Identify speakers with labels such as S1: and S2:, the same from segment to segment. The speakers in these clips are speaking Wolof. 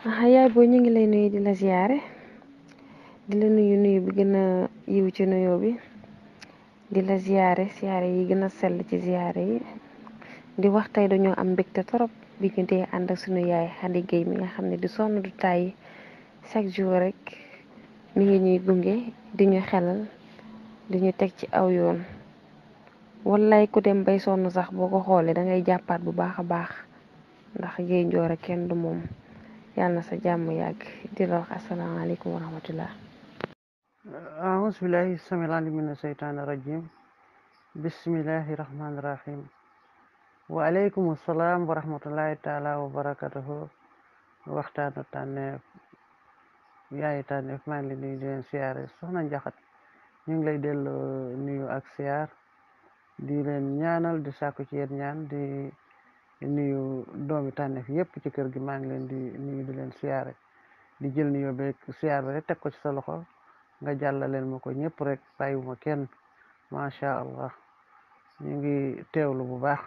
S1: yaay booy ñu ngi lay nuyu di la ziyaare di la nuyu bi gën a yiw ci nuyoo bi di la ziyaare yi gën a sell ci ziyaare yi di wax tey dañoo am mbégte torop bi ñu dee ànd ak sunu yaay Xadi Géey mi nga xam ne di sonn du tàyyi chaque jour rek mi ngi ñuy gunge di ñu xelal di ñu teg ci aw yoon wallaay ku dem bay sonn sax boo ko xoolee da ngay jàppaat bu baax a baax ndax Géey Njoor kenn du moom yàlla na sa jàmm yàgg di la wax asalaamaaleykum wa rahmatullah.
S2: أعوذ بالله السميع العليم من الشيطان الرجيم بسم الله الرحمن الرحيم وعليكم السلام ورحمة الله تعالى وبركاته waxtaanu tànneef yaayu tànneef maa ngi leen di leen siyaare soxna Njaxat ñu ngi lay delloo nuyu ak siyaar di leen ñaanal di sàkku ci yéen ñaan di nuyu doomi tànneef yépp ci kër gi maa ngi leen di nuyu di leen siyaare di jël nuyu beeg siyaar bi rek teg ko ci sa loxo nga jàllaleen ma ko ñëpp rek bàyyiwuma kenn macha allah ñu ngi teewlu bu baax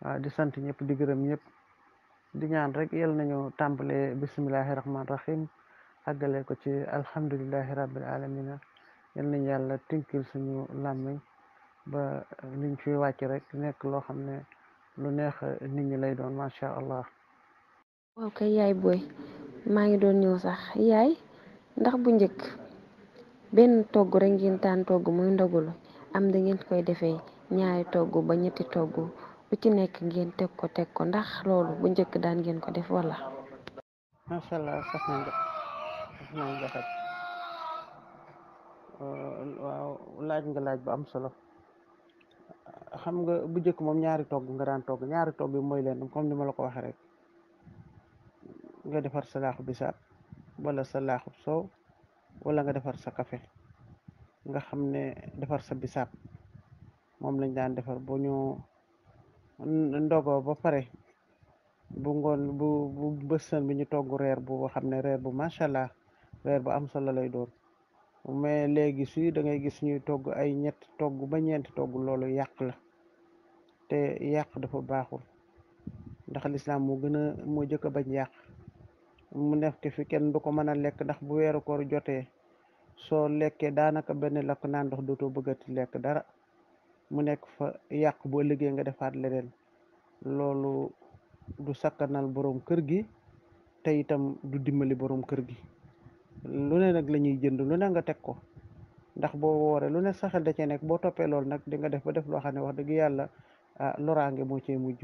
S2: waaw di sant ñëpp di gërëm ñëpp di ñaan rek yal nañu tàmbale bismillahi rahman rahim àggale ko ci alhamdulillahi rabbil alamina yal nañu yàlla tinkil suñu làmmiñ ba liñ fi wàcc rek nekk loo xam ne lu neex nit ñi lay doon macha allah.
S1: waaw kay yaay booy maa ngi doon ñëw sax yaay ndax bu njëkk benn togg rek ngeen daan togg muy ndogulu am da ngeen koy defee ñaari togg ba ñetti togg bu ci nekk ngeen teg ko ndax loolu bu njëkk daan ngeen ko def wala.
S2: macha allah soxna Njaxat waaw laaj nga laaj bu am solo xam nga bu njëkk moom ñaari togg nga daan togg ñaari togg yi mooy leen comme ni ma la ko waxee rek nga defar sa laaxu bisaab wala sa laaxu soow wala nga defar sa café nga xam ne defar sa bisaab moom lañ daan defar bu ñu ndogoo ba pare bu ngoon bu bëssan bi ñu togg reer bu xam ne reer bu macha allah reer bu am solo lay doon mais léegi si da ngay gis ñuy togg ay ñetti togg ba ñeenti togg loolu yàq la te yàq dafa baaxul ndax lislaam moo jëkk a bañ yàq mu nekk fi kenn du ko mën a lekk ndax bu weeru koor jotee soo lekkee daanaka benn lakk naan ndox dootoo bëggati lekk dara mu nekk fa yàq boo liggéey nga defaat leneen loolu du sakkanal borom kër gi te itam du dimbali borom kër gi lu ne nag la ñuy jënd lu ne nga teg ko ndax boo wooree lu ne saxel da cee nekk boo toppee loolu nag di nga def ba def loo xam ne wax dëgg yàlla loraange moo cee mujj.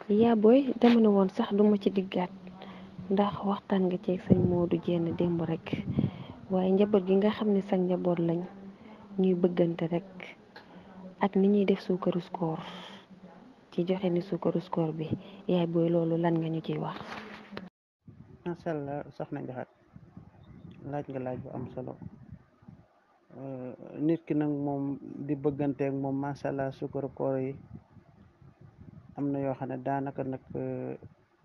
S1: yaa booy dama ne woon sax duma ci diggaat ndax waxtaan nga ceeg sëñ Modou Dieng démb rek waaye njaboot gi nga xam ne sax njaboot lañ ñuy bëggante rek ak ni ñuy def suukaru koor ci joxe ni suukaru koor bi yaay booy loolu lan nga ñu ciy wax.
S2: macha allah soxna Njaxat laaj nga laaj bu am solo nit ki nag moom di bëgganteeg moom macha allah suukaru koor yi am na yoo xam ne daanaka nag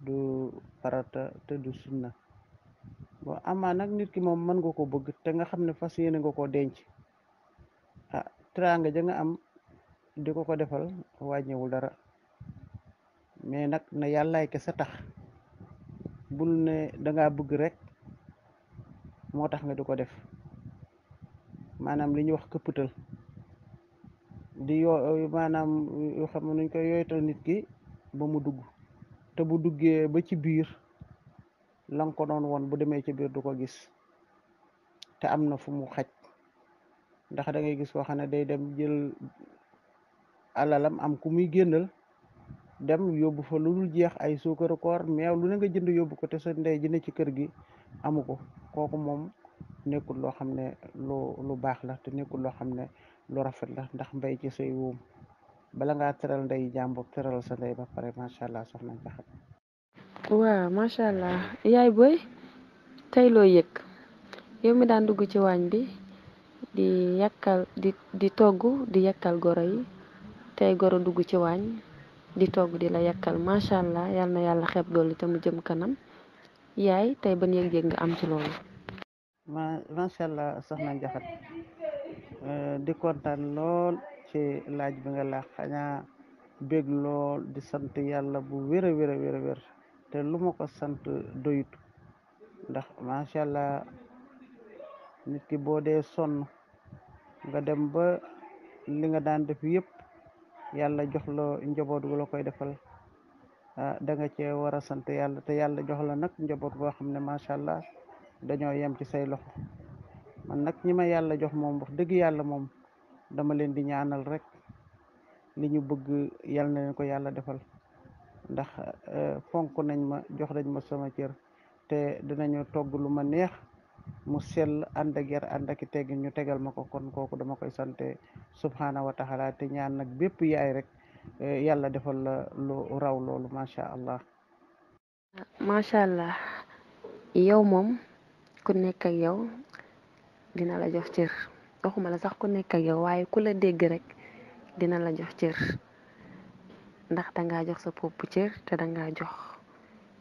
S2: du farata te du sunna bon amaa nag nit ki moom mën nga ko bëgg te nga xam ne fas yéene nga koo denc teraanga ja nga am di ko defal wàññiwul dara mais nag na yàllaay kese tax bul ne dangaa bëgg rek moo tax nga di ko def maanaam li ñuy wax këppatal di maanaam yoo xam ne nuñ koy yooytal nit ki ba mu dugg te bu duggee ba ci biir la nga ko doon woon bu demee ci biir du ko gis te am na fu mu xaj ndax da ngay gis koo xam ne day dem jël alalam am ku muy génnal dem yóbbu fa lu dul jeex ay suukaru koor meew lu ne nga jënd yóbbu ko te sa ndey ji ne ci kër gi amu ko kooku moom nekkul loo xam ne lu baax la te nekkul loo xam ne lu rafet la ndax mbay ci say wóom bala ngaa teral ndey jàmbur teral sa ndey ba pare macha allah soxna Njaxat.
S1: waaw macha allah yaay booy tey loo yëg yow mi daan dugg ci waañ bi di yàkkal di togg di yàkkal goro yi tey goro dugg ci waañ di togg di la yàkkal macha allah yal na yàlla xeeb dolli te mu jëm kanam yaay tey ban yëg-yëg nga am ci loolu.
S2: macha allah soxna Njaxat di kontaan lool ci laaj bi nga laaj xanaa bég lool di sant yàlla bu wér a wér a wér a wér te lu ma ko sant doyut ndax macha allah nit ki boo dee sonn nga dem ba li nga daan def yëpp yàlla jox la njaboot gu la koy defal da nga cee war a sant yàlla te yàlla jox la nag njaboot goo xam ne macha allah dañoo yem ci say loxo man nag ñi ma yàlla jox moom wax dëgg yàlla moom dama leen di ñaanal rek li ñu bëgg yal na leen ko yàlla defal ndax fonk nañ ma jox nañ ma sama cër te dinañu togg lu ma neex mu sell ànd ak yar ànd ak i teggin ñu tegal ma ko kon kooku dama koy sante subhanahu wa taala te ñaan nag bépp yaay rek yàlla defal la lu raw loolu macha allah.
S1: macha allah yow moom ku nekk ak yow dina la jox cër waxuma la sax ku nekk ak yow waaye ku la dégg rek dina la jox cër ndax dangaa jox sa bopp cër te dangaa jox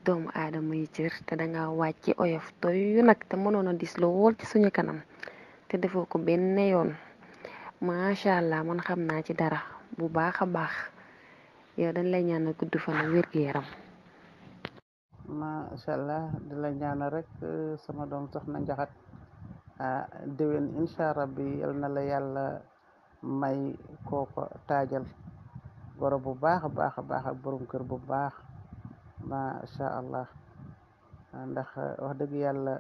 S1: doomu aadama yi cër te dangaa wàcc oyof toy nag te mënoon a dis lool ci suñu kanam te defoo ko benn yoon macha allah man xam naa ci dara bu baax a baax yow dañ lay ñaanal gudd fan ak wér gu yaram.
S2: macha allah di la ñaanal rek sama doom soxna Njaxat déwén incha rabbi yal na la yàlla may kooko taajal goro bu baax a baax a baax ak borom kër bu baax macha allah ndax wax dëgg yàlla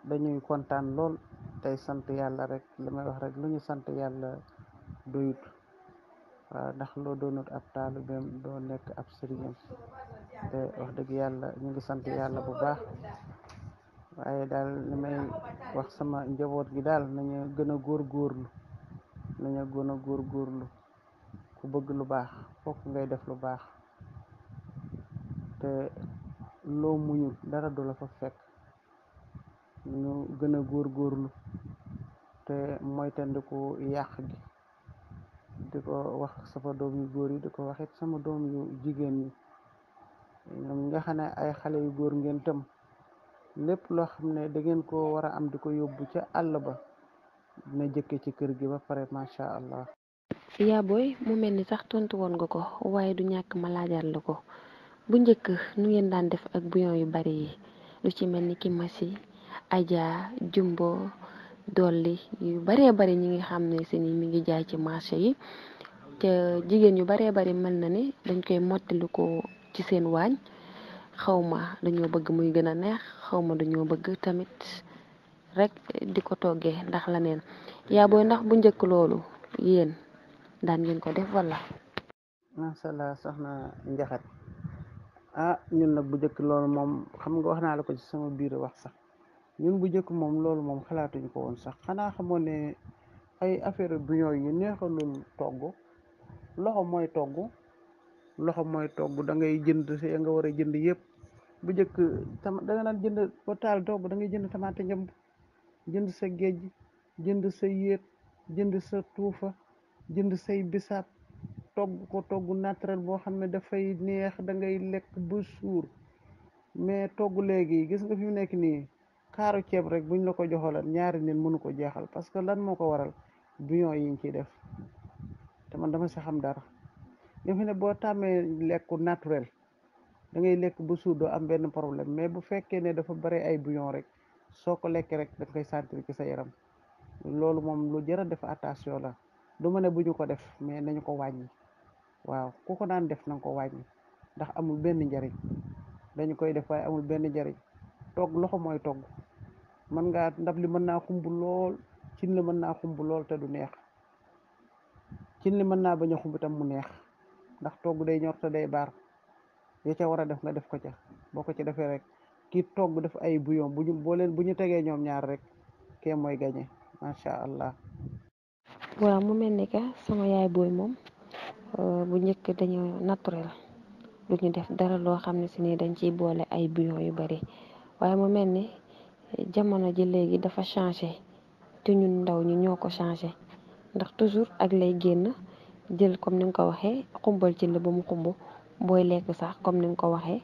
S2: dañuy kontaan lool tey sant yàlla rek li may wax rek lu ñu sant yàlla doyut waaw ndax loo doonut ab taalibeem doo nekk ab sëriñam te wax dëgg yàlla ñu ngi sant yàlla bu baax waaye daal li may wax sama njaboot gi daal nañu gën a góorgóorlu nañu gën a góorgóorlu ku bëgg lu baax fokk ngay def lu baax te loo muñul dara du la fa fekk ñu gën a góorgóorlu te moytandiku yàq gi di ko wax sama doom yu góor yi di ko waxit sama doom yu jigéen ñi ñoom nga xam ne ay xale yu góor ngeen tam lépp loo xam ne da ngeen ko war a am di ko yóbbu ca àll ba dina jëkke ci kër gi ba pare macha allah.
S1: yaa booy mu mel ni sax tontu woon nga ko waaye du ñàkk ma laajaat la ko bu njëkk nu ngeen daan def ak bouillon yu bari yi lu ci mel ni ki masi aja jumbo dolli yu baree bari ñi ngi xam ne si ni mi ngi jaay ci marché yi te jigéen yu baree bari mel na ni dañ koy mottali ko ci seen waañ xawma dañoo bëgg muy gën a neex xawma dañoo bëgg tamit rek di ko toggee ndax la neen yaa booy ndax bu njëkk loolu yéen daan ngeen ko def wala.
S2: macha allah soxna Njaxat ñun nag bu njëkk loolu moom xam nga wax naa la ko ci sama biir wax sax ñun bu njëkk moom loolu moom xalaatuñu ko woon sax xanaa xamoon ne ay affaire bouillon yu neexalul togg loxo mooy togg da ngay jënd si nga war a jënd yëpp bu njëkk da nga daan jënd ba taal togg da ngay jënd tamaate njamb jënd sa géej jënd sa yéet jënd sa tuufa jënd say bisaab togg naturel boo xam ne dafay neex da ngay lekk ba suur mais togg léegi gis nga fi mu nekk nii kaaru ceeb rek buñ la ko joxolan ñaari nit mënu ko jeexal parce que lan moo ko waral bouillon yiñ ciy def te man dama si xam dara nga fi ne boo tàmmee lekku naturel da ngay lekk ba suur doo am benn problème mais bu fekkee ne dafa bare ay bouillon rek soo ko lekkee rek da koy sentir ci sa yaram loolu moom lu jar a def attention la du ma ne bu ñu ko def mais nañu ko wàññi waaw ku ko daan def na ko wàññi ndax amul benn njariñ dañu koy def waaye amul benn njariñ togg loxo mooy togg mën ngaa ndab li mën naa xumb lool cin li mën naa xumb lool te du neex cin li mën naa bañ a xumb itam mu neex ndax togg day ñor te day baar ya ca war a def nga def ko ca boo ko ci defee rek kii togg def ay bouillon bu ñu tegee ñoom ñaar rek kee mooy gañe macha allah.
S1: waaw mu mel ni que sama yaay booy moom bu njëkk dañu naturel lu ñu def dara loo xam ne si ni dañ ciy boole ay bouillon yu bari waaye mu mel ni jamono ji léegi dafa changé te ñun ndaw ñi ñoo ko changé ndax toujours ak lay génn jël comme ni nga ko waxee xumbal ci la ba mu xumb booy lekk sax comme ni nga ko waxee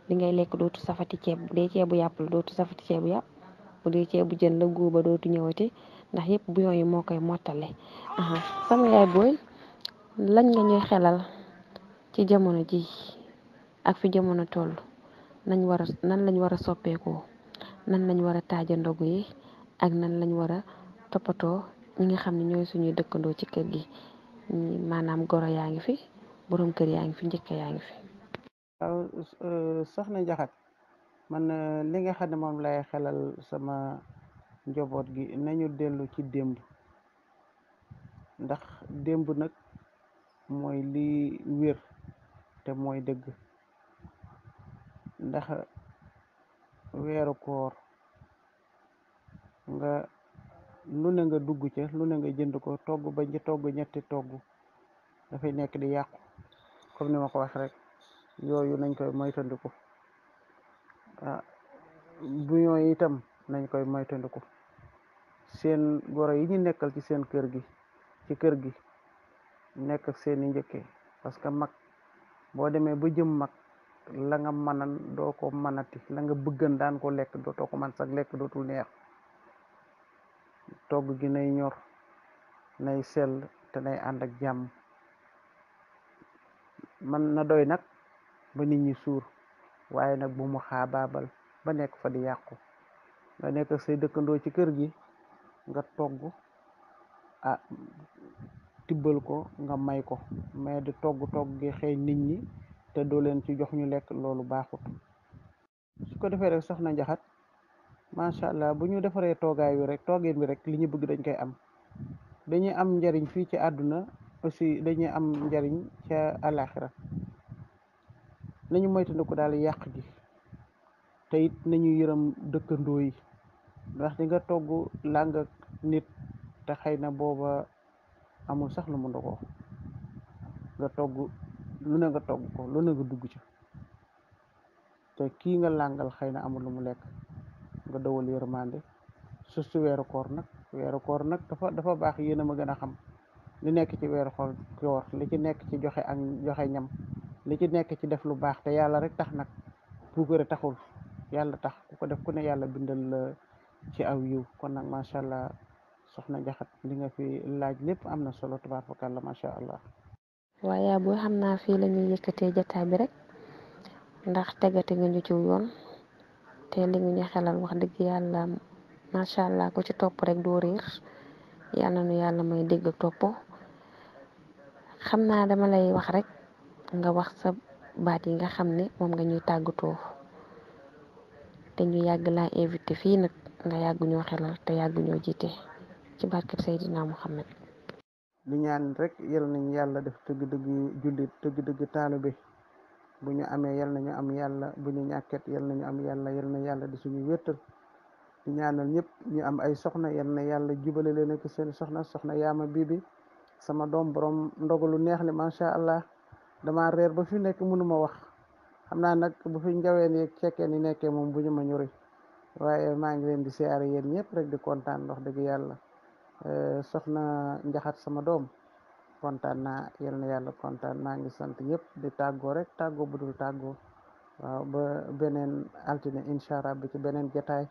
S1: li ngay lekk dootu safati ceeb bu dee ceebu yàpp la dootu safati ceebu yàpp bu dee ceebu jën la guuba dootu ñëwati ndax yëpp bouillon yi moo koy mottale sama yaay booy lañ nga ñuy xelal ci jamono ji ak fi jamono toll nan lañ war a soppeekoo nan lañ war a taaja ndogu yi ak nan lañ war a toppatoo ñi nga xam ne ñooy suñuy dëkkandoo ci kër gi maanaam goro yaa ngi fi borom kër yaa ngi fi njëkk yaa ngi fi.
S2: waaw soxna Njaxat man li nga xam ne moom lay xelal sama njaboot gi nañu dellu ci démb, ndax démb nag mooy li wér te mooy dëgg. ndax weeru koor nga lu ne nga dugg ca lu ne nga jënd ko togg ba ci togg ñetti togg dafay nekk di yàqu, comme ni ma ko wax rek yooyu nañ koy moytandiku. bu ñooy itam nañ koy moytandiku. seen goro yi ñu nekkal ci seen kër gi ci kër gi nekk ak seeni njëkke, parce que mag boo demee ba jëm mag la nga mënan doo ko mënati, la nga bëggan daan ko lekk dootoo ko man sax lekk dootul neex. togg gi nay ñor nay sell te nay ànd ak jàmm. man na doy nag ba nit ñi suur, waaye nag bu mu xaabaabal ba nekk fa di yàqu. nga nekk ak say dëkkandoo ci kër gi nga togg tibbal ko nga may ko, mais di togg gi xëy nit ñi te doo leen ci jox ñu lekk, loolu baaxut. su ko defee rek soxna Njaxat macha allah bu ñu defaree toogaay wi rek toogeen bi rek li ñu bëgg dañ koy am. dañuy am njariñ fii ci àdduna, aussi dañuy am njariñ ca àlaxira. nañu moytandiku daal yàq gi te it nañu yërëm dëkkandoo yi, ndax di nga togg làng ak nit te xëy na booba amul sax lu mu ndogoo. nga togg lu ne nga togg ko lu ne nga dugg ci te kii nga làngal xëy na amul lu mu lekk. nga dawal yërmande su weeru koor nag dafa baax. yéen a ma gën a xam li nekk ci weeru koor, li ci nekk ci joxe ak joxe ñam, li ci nekk ci def lu baax te yàlla rek tax nag, puukare taxul, yàlla tax ku ko def ku ne yàlla bindal la ci aw yiw. kon nag macha allah soxna Njaxat li nga fi laaj lépp am na solo tabarakallah macha allah.
S1: waaye boo xam naa fii la ñuy yëkkatee jataay bi rek, ndax tegate nga ñu ci yoon te li nga ñu xelal wax dëgg yàlla macha allah ku ci topp rek doo réer. yàlla nu yàlla may dégg ak topp. xam naa dama lay wax rek nga wax sa baat yi nga xam ne moom nga ñuy tàggatoo te ñu yàgg laa invité fii nag nga yàgg ñoo xelal te yàgg ñoo jiite ci barkeb Seydina Muhammad.
S2: di ñaan rek yal nañu yàlla def dëgg-dëgg jullit dëgg-dëgg taalibe. bu ñu amee yal nañu am yàlla, bu ñu ñàkket yal nañu am yàlla, yal na yàlla di suñu wéttal. di ñaanal ñëpp ñu am ay soxna, yal na yàlla jubale leen ak seen soxna yaama bibi sama doom borom ndogalu neex li macha allah. dama reer ba fi nekk mënuma wax, xam naa nag bu fi njaween yeeg cekkeen yi nekkee moom bu ñu ma ñuri. waaye maa ngi leen di siyaare yéen ñëpp rek di kontaan wax dëgg yàlla. soxna Njaxat sama doom kontaan naa, yal na yàlla kontaan. maa ngi sant ñëpp di tàggoo rek tàggoo bu dul tàggoo. waaw ba beneen altine incha allah bi ci beneen jotaay.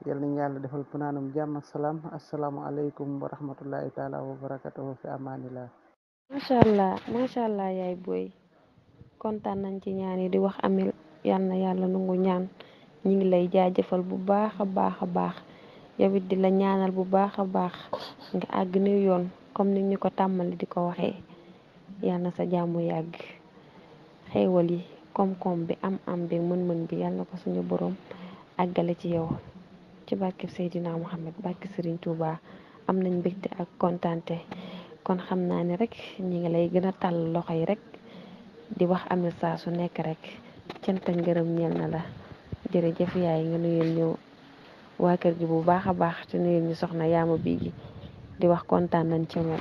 S2: yal nañu yàlla defal punaanum jàmm ak salaam. asalaamualeykum wa rahmatullahi taala wa barakatuhu fi amanillah.
S1: macha allah yaay booy kontaan nañ ci ñaan yi di wax amil yal na yàlla nangu ñaan. ñi ngi lay jaajëfal bu baax a baax yow it di la ñaanal bu baax a baax nga àgg ni yoon comme ni ñu ko tàmmali di ko waxee. yal na sa jàmmu yàgg, xéewal yi koom-koom bi am bi mën-mën bi yal na ko suñu borom àggale ci yow ci barke Seydina Muhammad, barke Serigne Touba. am nañ mbégte ak kontaante. kon xam naa ne rek ñi ngi lay gën a tàll loxo yi rek di wax amil saa su nekk rek cant ak ngërëm ñeel na la. jërëjëf yaay nga nuyul ñu waa kër gi bu baax a baax te nuyul ñu soxna yaama bii gi di wax kontaan nañ ci moom.